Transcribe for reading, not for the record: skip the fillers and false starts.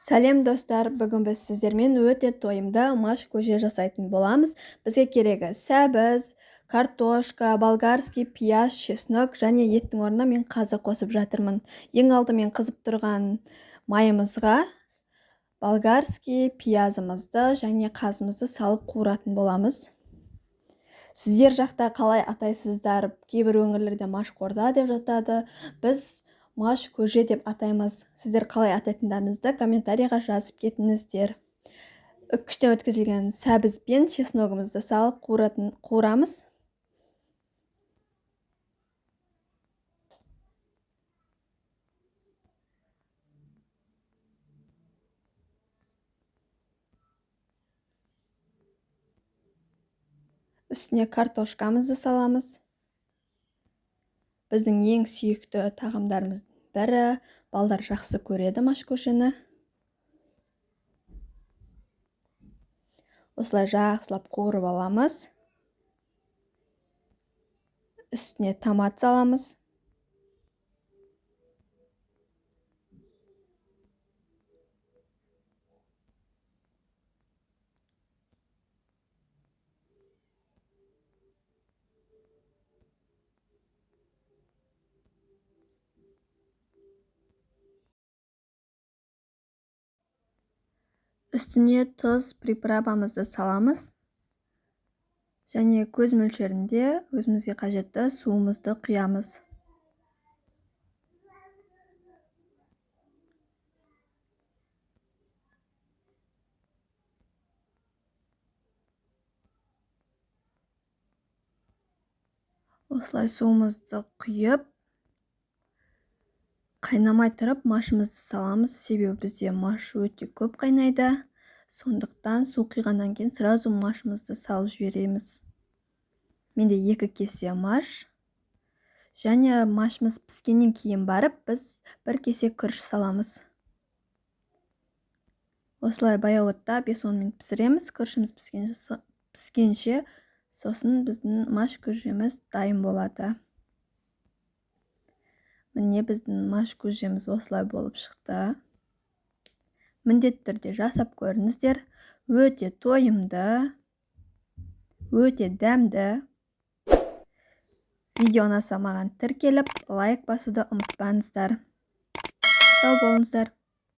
Сәлем, достар! Бүгін біз сіздермен өте тойымды маш көже жасайтын боламыз. Бізге керегі сәбіз, картошка, болгарский пияз, чеснок және еттің орнына мен қазы қосып жатырмын. Ең алдымен қызып тұрған майымызға болгарский пиязымызды және қазымызды салып қуыратын боламыз. Сіздер жақта қалай атайсыздар? Кейбір өңірлерде машқорда деп жатады. Біз маш көже деп атаймыз. Сіздер қалай атайтындарыңызды комментарийға жазып кетіңіздер. Үккіштен өткізілген сәбіз бен чесногымызды салып қуырамыз. Үстіне картошкамызды саламыз. Біздің ең сүйікті тағамдарымыздың бірі. Балдар жақсы көреді маш көжені. Осылай жақсылап қуырып аламыз. Үстіне томат саламыз. Үстіне тұз, приправамызды саламыз. Және көз мөлшерінде өзімізге қажетті суымызды құямыз. Осылай суымызды құйып, қайнамай тұрып машымызды саламыз, себебі бізде маш өте көп қайнайды. Сондықтан су құйғаннан кейін сразу машымызды салып жібереміз. Менде 2 кесе маш. Және машымыз піскеннен кейін барып біз 1 кесе күріш саламыз. Осылай баяу отта 5-10 минут пісіреміз. Күрішіміз піскенше сосын біздің маш көжеміз дайын болады. Міне, біздің маш көжеміз осылай болып шықты. Міндетті түрде жасап көріңіздер. Өте тойымды, өте дәмді. Видео ұнаса маған тіркеліп, лайк басуды ұмытпаңыздар. Сау болыңыздар.